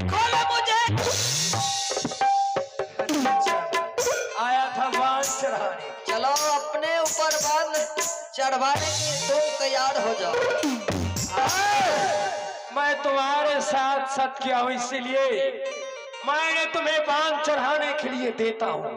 खोलो मुझे। आया था बांध चढ़ाने। चलो अपने ऊपर बांध चढ़वाने की तुम तैयार हो जाओ। मैं तुम्हारे साथ साथ किया हूं, इसीलिए मैंने तुम्हें बांध चढ़ाने के लिए देता हूं।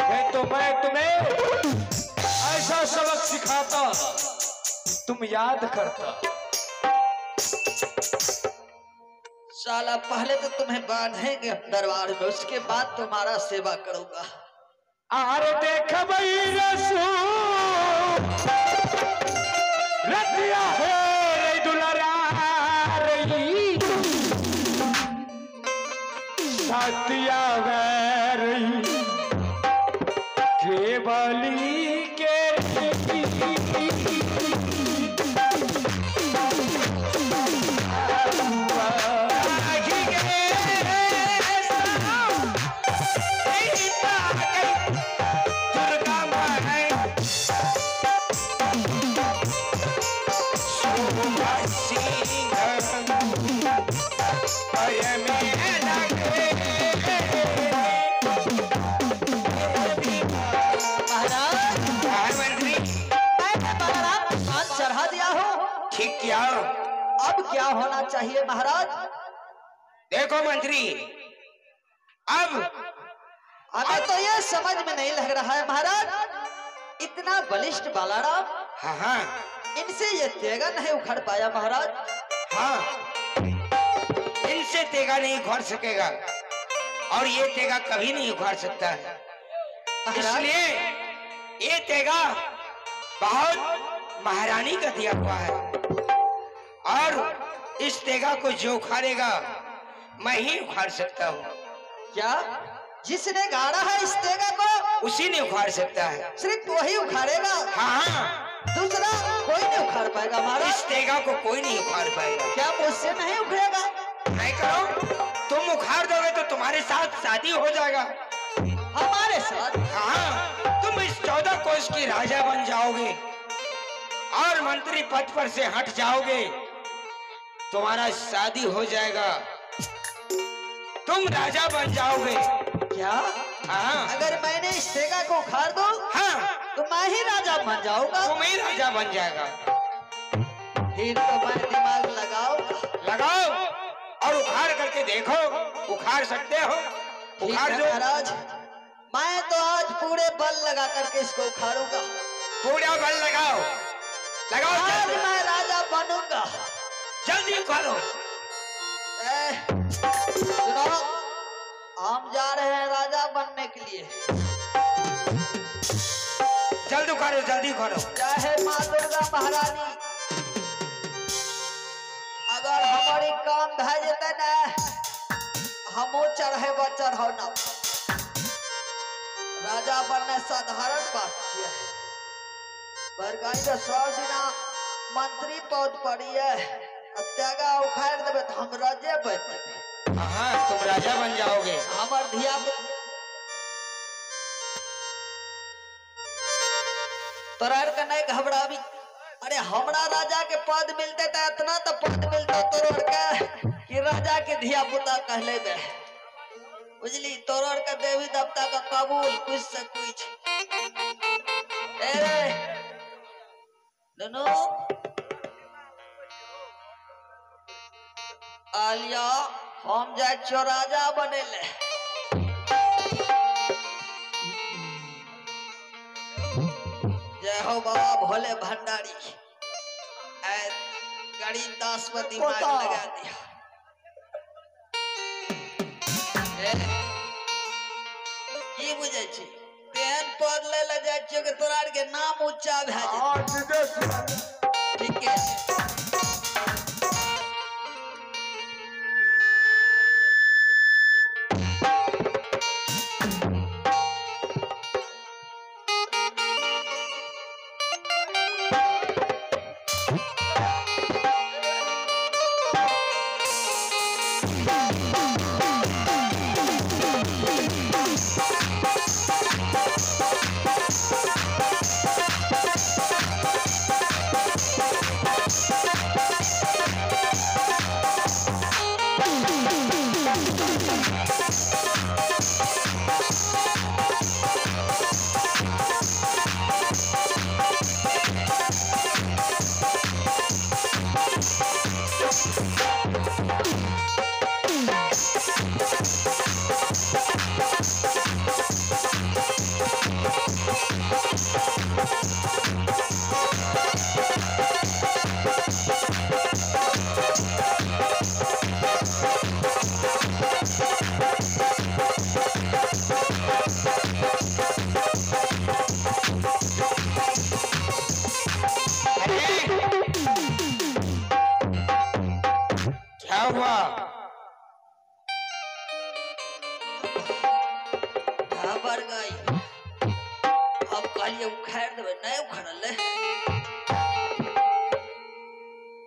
मैं तो मैं तुम्हें ऐसा सबक सिखाता तुम याद करता। साला पहले तो तुम्हें बांधेंगे दरबार में, उसके बाद तुम्हारा सेवा करूंगा। आरे देख भाई रतिया है रे दुलारा रही सातिया रही के बली के अब क्या होना चाहिए महाराज? देखो मंत्री, अब हमें तो ये समझ में नहीं लग रहा है महाराज, इतना बलिष्ठ बालाराम, हाँ हाँ, इनसे ये तेगा नहीं उखड़ पाया महाराज। हाँ, इनसे तेगा नहीं उखाड़ सकेगा और ये तेगा कभी नहीं उखाड़ सकता है। इसलिए ये तेगा बहुत महारानी का दिया हुआ है और इस तेगा को जो उखाड़ेगा मैं ही उखाड़ सकता हूँ। क्या जिसने गाड़ा है इस तेगा को उसी ने उखाड़ सकता है? सिर्फ वही उखाड़ेगा। हाँ हाँ, दूसरा कोई नहीं उखाड़ पाएगा महाराज। इस तेगा को कोई नहीं उखाड़ पाएगा। क्या मुझसे नहीं उखड़ेगा? नहीं करो, तुम उखाड़ दोगे तो तुम्हारे साथ शादी हो जाएगा। हमारे साथ? हाँ, तुम इस 14 कोस की राजा बन जाओगे और मंत्री पद पर से हट जाओगे, तुम्हारा शादी हो जाएगा, तुम राजा बन जाओगे। क्या? हाँ, अगर मैंने इस तेगा को उखाड़ दो, हाँ, तो मैं ही राजा बन जाऊंगा। तुम ही राजा बन जाएगा। फिर तो मैं दिमाग लगाओ लगाओ और उखाड़ करके देखो, उखाड़ सकते हो? उखाड़ दो महाराज। मैं तो आज पूरे बल लगा करके इसको उखाड़ूंगा। पूरा बल लगाओ लगाओ, आज मैं राजा बनूंगा। जल्दी उखाड़ो। सुनो, हम जा रहे हैं राजा बनने के लिए। जल्दी उखाड़ो, जल्दी उखाड़ो। चाहे माँ दुर्गा महारानी, अगर हमारी काम भा जेते ना, हमो चढ़े बा चढ़ो ना। राजा बनना साधारण बात है, पर तो 100 दिना मंत्री पद पड़ी है, त्यागा उखाड़ देवे तो हम राजे बन जेबे। हाँ, तुम राजा बन जाओगे। हमर धिया तोरा के नहीं घबराबी। अरे हमरा राजा के पद मिलते तो इतना तो पद मिलता तोर के कि राजा के धिया पुता कहले बे, बुझली? तोर के देवी देवता का कबूल कुछ से कुछ। ए नुनू आलिया, हम जाए छो राजा बनेले। जय हो बाबा भोले भंडारी, गरीब दास पर दिमाग लगा दिया। की बुझे छी? तेहन पद ले ले जाय छियो कि तोरा आर के नाम ऊंचा भए जेतै। ठीक है। Thank क्या हुआ? घाबर गई। अब कहलिए उखाड़ देबै, नहीं उखड़ल।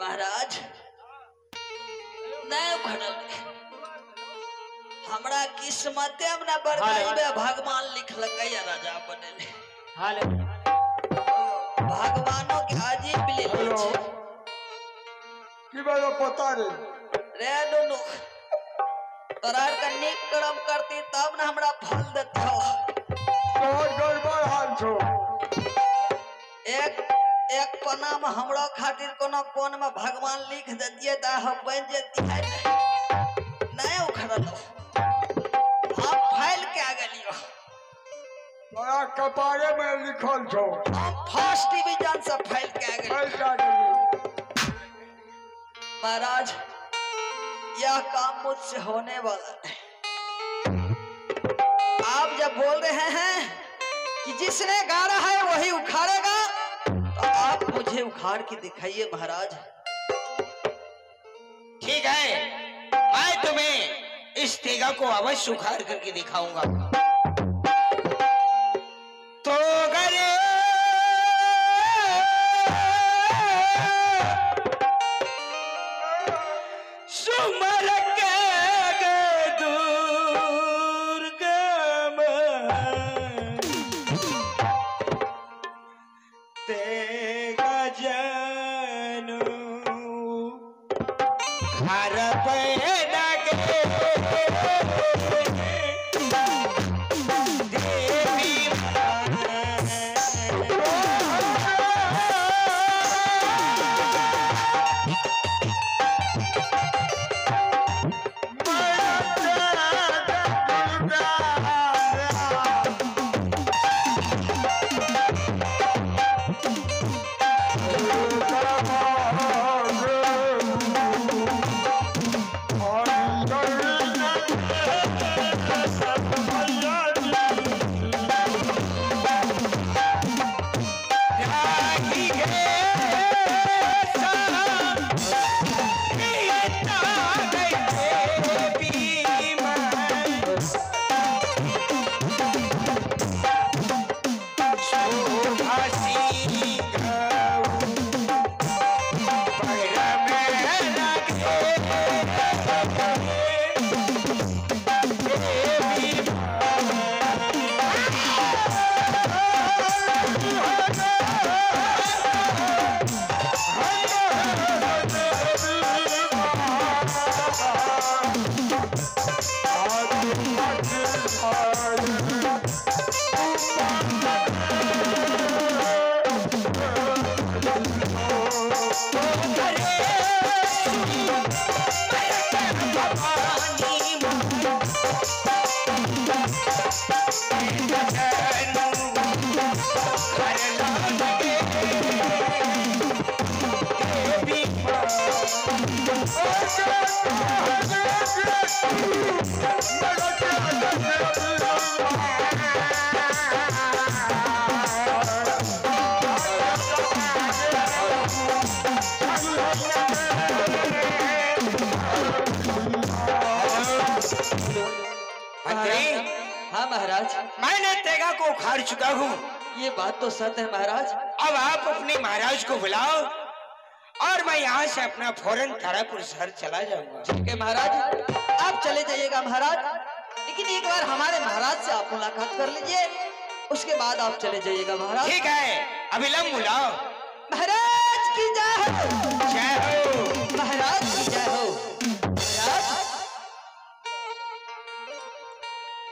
महाराज नहीं उखड़ल। हमरा किस्मते में ना बरगई भगवान लिखलकै राजा बनेले। भगवानों के अजीब लीला छै। की बात पता रे रे नुनु, तोरा के नीक कर्म करती तब न हमरा फल देतौ। तोहर गड़बड़ हाल छौ। एक एक पन्ना में हमरो खातिर कोनो कोन में भगवान लिख देतियै त हम बन जतियै। नहीं उखड़ल, हम फैल के आ गेलियो। तोरा कपारे में लिखल छौ। हम फर्स्ट डिवीजन से फैल के आ गेलियो। महाराज यह काम मुझसे होने वाला नहीं। आप जब बोल रहे हैं कि जिसने गाड़ा है वही उखाड़ेगा, तो आप मुझे उखाड़ के दिखाइए महाराज। ठीक है, मैं तुम्हें इस तेगा को अवश्य उखाड़ करके दिखाऊंगा। तो गरे सुमर के दुर्गम तेगा जनू घर पे लगे देवी हाँ महाराज, मैंने तेगा को उखाड़ चुका हूँ। ये बात तो सत्य है महाराज। अब आप अपने महाराज को बुलाओ और मैं यहाँ से अपना फौरन तारापुर शहर चला जाऊंगा। ठीक है महाराज, आप चले जाइएगा महाराज, लेकिन एक बार हमारे महाराज से आप मुलाकात कर लीजिए, उसके बाद आप चले जाइएगा महाराज। ठीक है, अविलंब बुलाओ। महाराज की जय हो। जय हो। महाराज की जय हो। महाराज,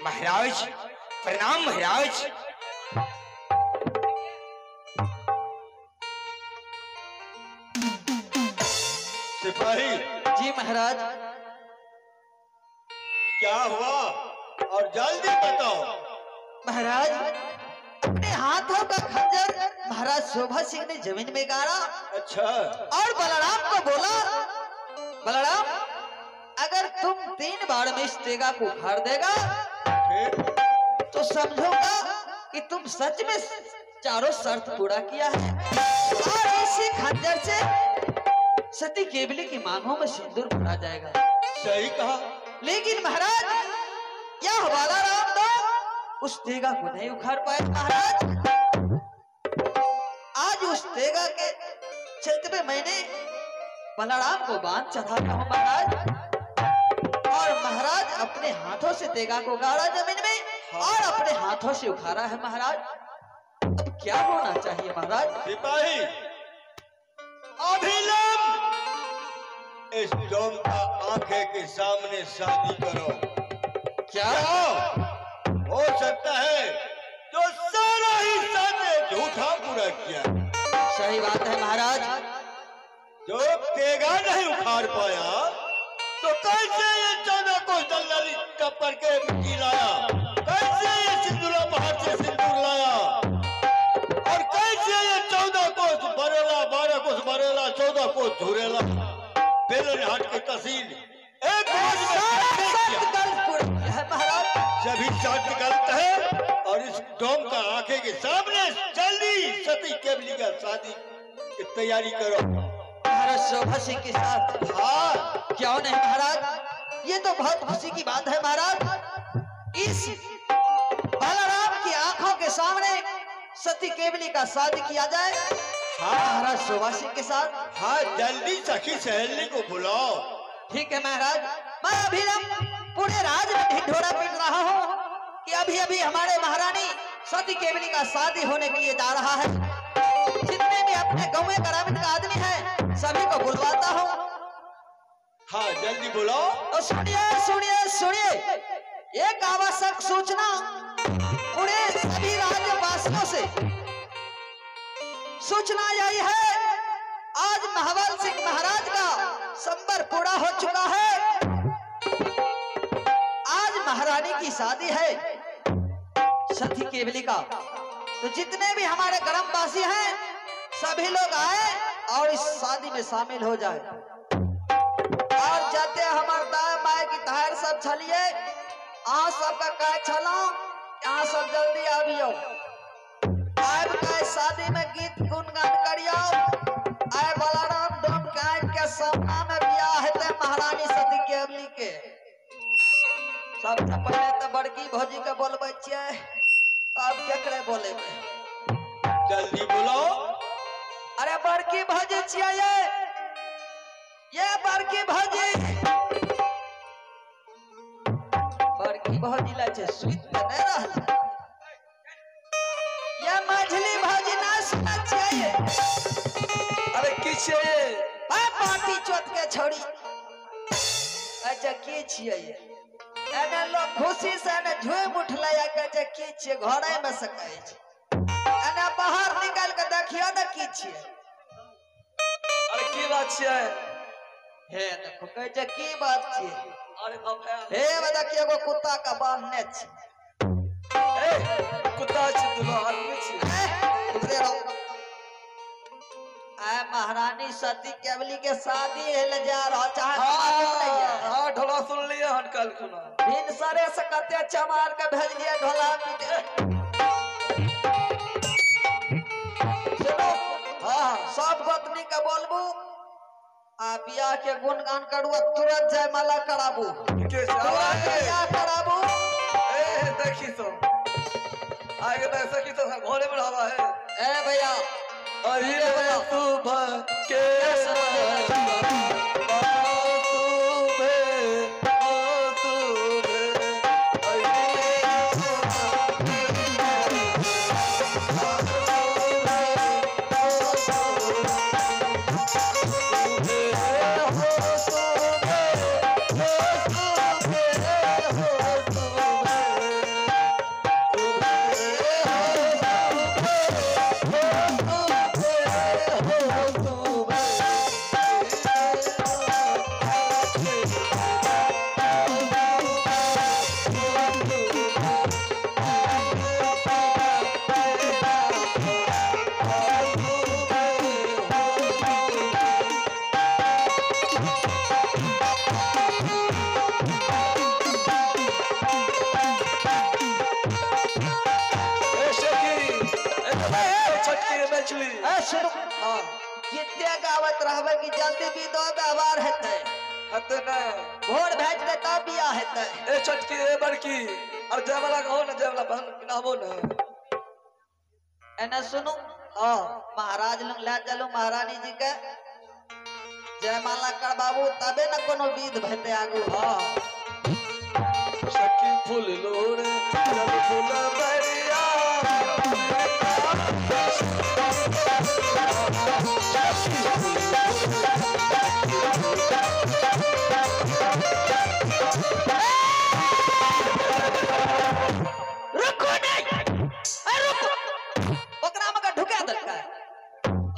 महाराज प्रणाम। महाराज सिपाही जी महाराज। क्या हुआ और जल्दी बताओ। महाराज अपने हाथों का खंजर महाराज शोभा सिंह ने जमीन में गाड़ा। अच्छा। और बलराम को बोला, बलराम अगर तुम 3 बार में इस तेगा को उखाड़ देगा तो समझूंगा कि तुम सच में चारों शर्त पूरा किया है और इसी खंजर से सती केवली की मांगों में सिंदूर भरा जाएगा। सही कहा। लेकिन महाराज यह बालाराम तो उस तेगा को नहीं उखाड़ पाए। महाराज आज उस तेगा के चलते पे मैंने बलराम को बांध चढ़ाया हूं महाराज। और महाराज अपने हाथों से तेगा को गाड़ा जमीन में और अपने हाथों से उखाड़ा है महाराज। अब क्या होना चाहिए महाराज? सिपाही अभिलंब इस डोम का आंखें के सामने शादी करो। क्या हो सकता है जो सारा ही सामने झूठा पूरा किया। सही बात है महाराज। जो तेगा नहीं उखाड़ पाया तो कैसे ये 14 को दलाली टप्पर के मिट्टी लाया, कैसे ये सिंदूरा पहाड़ से सिंदूर लाया और कैसे ये 14 कोस बरेला, 12 कोस बरेला, 14 कोस झुरेला बेलनहाट की तहसील एक रोज में महाराज। सभी शर्त गलत है और इस डोम का आंखें के सामने जल्दी सती केवली का शादी की तैयारी करो। महाराज शोभा सिंह के साथ? हाँ क्यों नहीं महाराज, ये तो बहुत खुशी की बात है महाराज। इस बालाराम की आंखों के सामने सती केवली का शादी किया जाए। हाँ महाराज शोभा सिंह के साथ। हाँ जल्दी सखी सहेली को बुलाओ। ठीक है महाराज, मैं अभी पूरे राज में ढिंढोरा पीट रहा हूँ कि अभी अभी हमारे महारानी सती केवली का शादी होने के लिए जा रहा है। जितने भी अपने गाँव ग्रामीण का आदमी है सभी को बुलवाता हूँ। हाँ जल्दी बुलाओ। और सुनिए सुनिए सुनिए, एक आवश्यक सूचना पूरे सभी राज्यवासियों से सूचना यही है, आज महाबल सिंह महाराज का संबर पूरा हो चुका है। आज महारानी की शादी है सती केवली का। तो जितने भी हमारे ग्रामवासी हैं सभी लोग आए और इस शादी में शामिल हो जाए। और जाते हमारे दाए माए की धार सब छलिए, आ सबका कह छलो यहाँ सब जल्दी आबियो। आब के शादी में गीत गुणगान करियो। आए बलराम डोम के सामना में बियाह हेतै महारानी सती केवली के। सबसे पहले तो बड़की भौजी के बोलबै छियै, तब केकरे बोलेबै? जल्दी बोलो। अरे बड़की भौजी छियै ये बड़की भौजी, बड़की भौजी ला छै सुति त नै रहल। ये मझली भौजी ना सुनै छियै। अरे की छियै? आ पाटी चोत के छोड़ी। अच्छा की छियै? एने लोग खुशी से एने झूम उठलै आ कहै छै की छियै, घरे में से कहै छै। एने बाहर निकाल के देखियो ने की छियै। अरे की बात छियै? हे देखो कहै छै की बात छियै। अरे बाप रे, हे देखियो एगो कुत्ता के बांधने छै। ए कुत्ता छै दुनो आदमी छै। उधरे रहो। आय महारानी सती केवली के शादी हेले जा रहल चाहे। हां ढोला सुन लिये हन कल खुना। बिन सरे से कते चमार के भेजलिए ढोला पीटे। सुनो हां सब गोतनी के बोलबू आ बियाह के गुणगान करू आ तुरंत जयमाला कराबू। के बियाह कराबू। ए देखी तो आगे ना सखी तो घरे में रहवा है। ए भैया अरे सुबह के सुबह बतियावत रहबै कि जल्दी विधो व्यवहार हेतै। हेतै नै। भोर भए जेतै तब बियाह हेतै। ए छोटकी ए बड़की और जयमाला कहो ना, जयमाला बहन पिनाबो ना। एने सुनू। हाँ। महाराज लग ले चलू महारानी जी के जयमाला करबाबू तबे न कोनो विध भेतै आगू। हाँ। सखी फूल लोरे चल फूल बरिया रुको नहीं, अरे रुको, ओकरा में ढुका देलकै।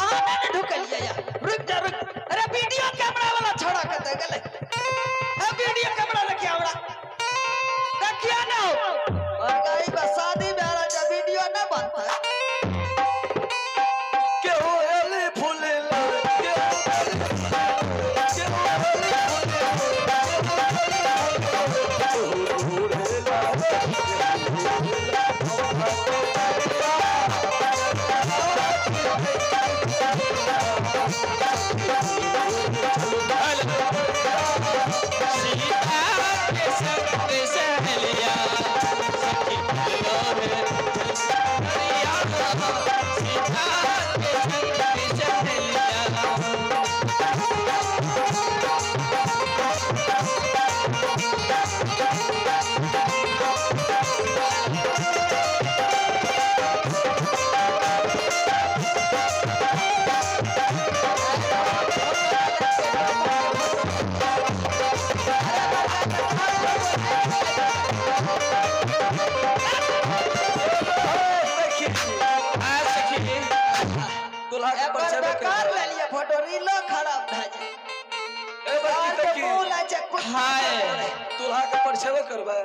अहाँ नहि ने ढुकलियै यार, रुक जा रुक। अरे वीडियो कैमरा वाला छोड़ा कतऽ गेलै? ए वीडियो कैमरा देखिए हमरा, देखिए ना हो। और गई बा शादी में आला जब वीडियो न बनतै। केहू एली फूल लोरे केहू केहू एली फूल लोरे सीता के संग सहेलिया सखी फूलोरे हरिया सीता के संग सहेलिया। आ सखी दुल्हा के एकर परछाई बेकार लेलियै फोटो, रीलो खराब भए जाय। ए बड़की के तकी मुँह लै छै कुछ। हाय। दुल्हा के परछाई करबै।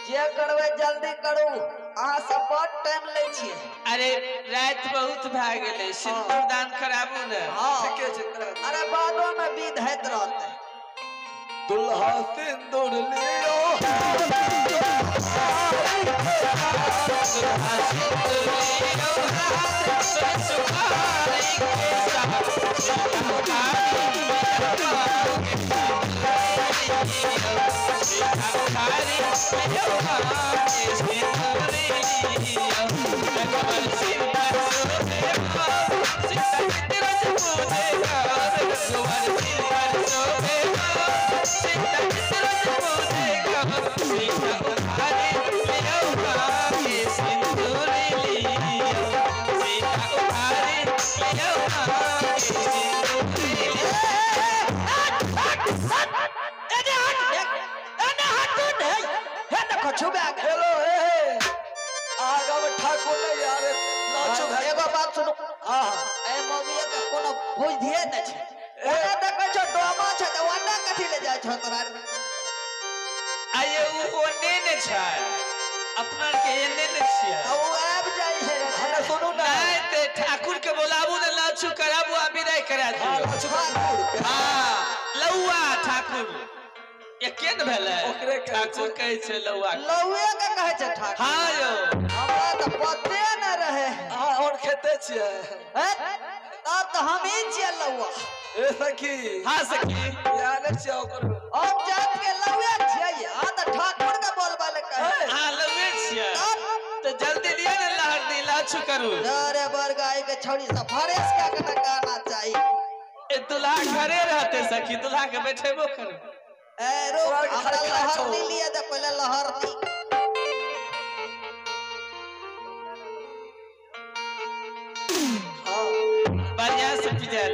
जे करबै जल्दी करू, अहाँ सब बड टाइम लै छियै। अरे रात बहुत भए गेलै, सिंदूर दान कराबू ने। हाँ। ठीके छै करा दियौ। अरे बादो में विध होइत रहतै। दुल्हा सिंदूर लियो एने हट, एने हटू नै, हे देखो छुबा गेल। हेलो हे हे आगा में ठाकुर नहीं यार नाचो भाई। एगो बात सुनू। हाँ हाँ। ए मौगिया के कोनो बुद्धिए नै छै। ओना देखै छौ डोमा छै तऽ ओना कथी ले जाइ छौ तोरा? आये उ ओने ने छै, अपना के एने ने छियै। आ उ आबि जाइ छै। हने सुनू ना। नहीं ते ठाकुर के बोलाबू ने, लाछू कराबू आ विदाई करा हाँ दियौ। नाचो ठाकुर के। हाँ लौआ ठाकुर एके ने भेलै। ओकरे कहै छै। ठाकुर कहै छै लौआ के। लौए के कहै छै ठाकुर। हाँ यौ। हमरा तऽ पते नै रहे। अहाँ और खेते छियै। हैं? तब तऽ हमही छियै लौआ। ए सखी। हाँ सखी। यार नहि छियै ओकर। हम जात के लौए छियै, अहाँ तऽ ठाकुर के बोलबै लए कहै। हाँ लौए छियै। तब तो जल्दी लिअ ने लहर दी लाछू करू। अरे बरगाई के छौड़ी सब फरेश कए के न कहना चाही। ए दुल्हा घरे रहते सखी, दुल्हा के बैठेबो करू। ए रुक, तोरा के हमरा खाली खाइ लहर छौ। नहीं लिया दे पहले लहर नी। हाँ। बढ़िया से पिजायल।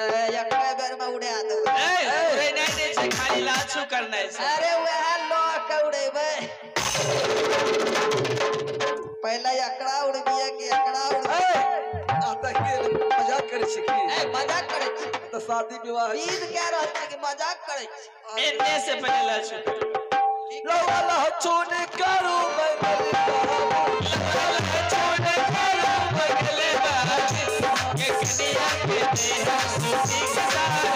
ए एक बेर में उड़ा देबै। ए उड़ै नहि दै छै, खाली लाछू करनाइ छै। अरे वएह लऽ के उड़ेबै। पहले एकरा उड़बियै कि एकरा उड़बियै? ए आ तऽ के मजाक करै छी की? ए मजाक करै छी। तऽ शादी विवाह छै। विध कए रहल छी कि मजाक करै छी? एने से पहिले लाछू करू। लौआ लहसुन करू बगल बाबू। लहसुन करू बगल बाबू, के कनिया के देह सूती के साड़ी,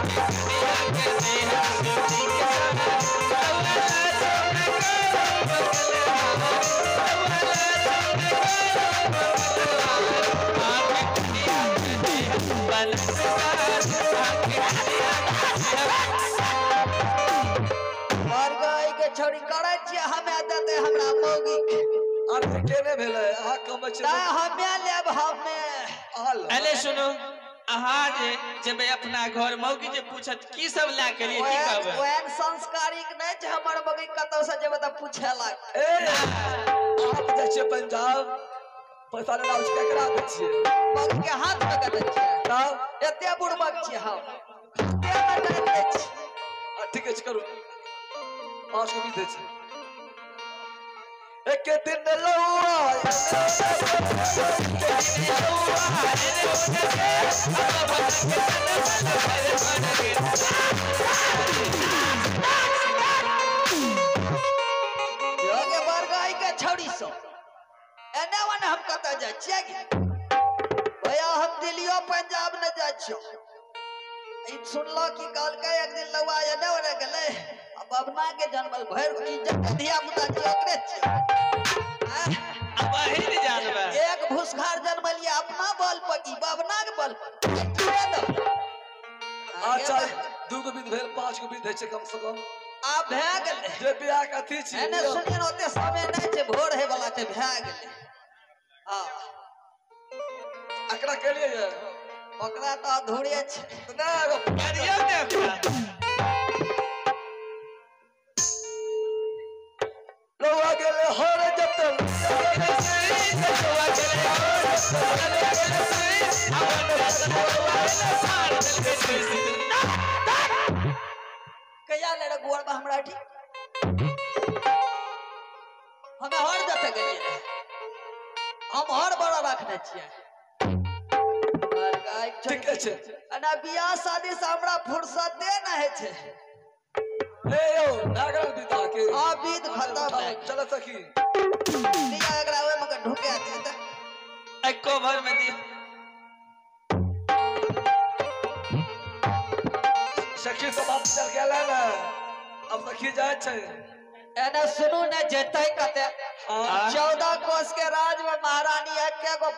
के कनिया के देह सूती के साड़ी। लौआ लहसुन करू बगल बाबू, लौआ लहसुन करू बगल बाबू, के कनिया के देह छौड़ी करै छियै हमे देतै हमरा मौगी के। अरे केने भेलै अहाँ कमै छियै? नहि हमे लेब हमे। अरे सुनू अहाँ जे जेबै अपना घर मौगी जे पूछत की सब लए के लिए की कहबै? ओहन संस्कारिक नहि छै हमर मौगी, कतौ से जेबै तऽ पूछे लाग। ए अहाँ तऽ जाइ छियै पंजाब पैसा लेला आबै छियै, केकरा दै छियै? मौगी के हाथ मे दै छियै। तब एते बुड़बक छियै हम, खाते मे डालि दै छियै। ठीके छै करू 5 गो बीस दै छै। एक दिन लौआ योगे बरगाई के छौड़ी सब एने ओने हम कतऽ जाइ छियै भैया? हम दिल्लियो पंजाब न जाइ छियौ। ई सुनलो की कहलकै एक दिन लौआ एने ओने गेलै आ बबना के जनमल भरि इज्जत धिया पुता छियै ओकरे छियै। अब अही ने जानबै। एक भूसखार जनमलियै अपना बल पर की बबना के बल पर? अच्छा 2 गो विध भेल 5 गो विध होइ छै कम से कम। आब भए गेलै जे बियाह के अथी छी। एने सुनिए ने ओते समय नहि छै, भोर होय वाला छै, भए गेलै। हँ एकरा केलियै ये ओकरा तऽ अधूरे छै। नहि एगो करियौ ने ओकरा। लौआ गेलै हर जतन कहिया ले रे गोर में हमरा ठीक हमे हर जतऽ गेलियै रहे, हम हर बड़ा रखने छियै। ठीके छै। एना बियाह शादी से हमरा फुर्सते नहि होइ छै। ए यौ भए गेल विध अहाँके? हँ विध खतम भए गेल। चल सखी दिया एकरा ओहिमे के ढुका दिअ तऽ। एको भर में दियौ। सखी सब बात चल गेल है ने, अब सखी जाइ छै। एने सुनू ने जेतै कते 14 कोस के राज में महारानी एके गो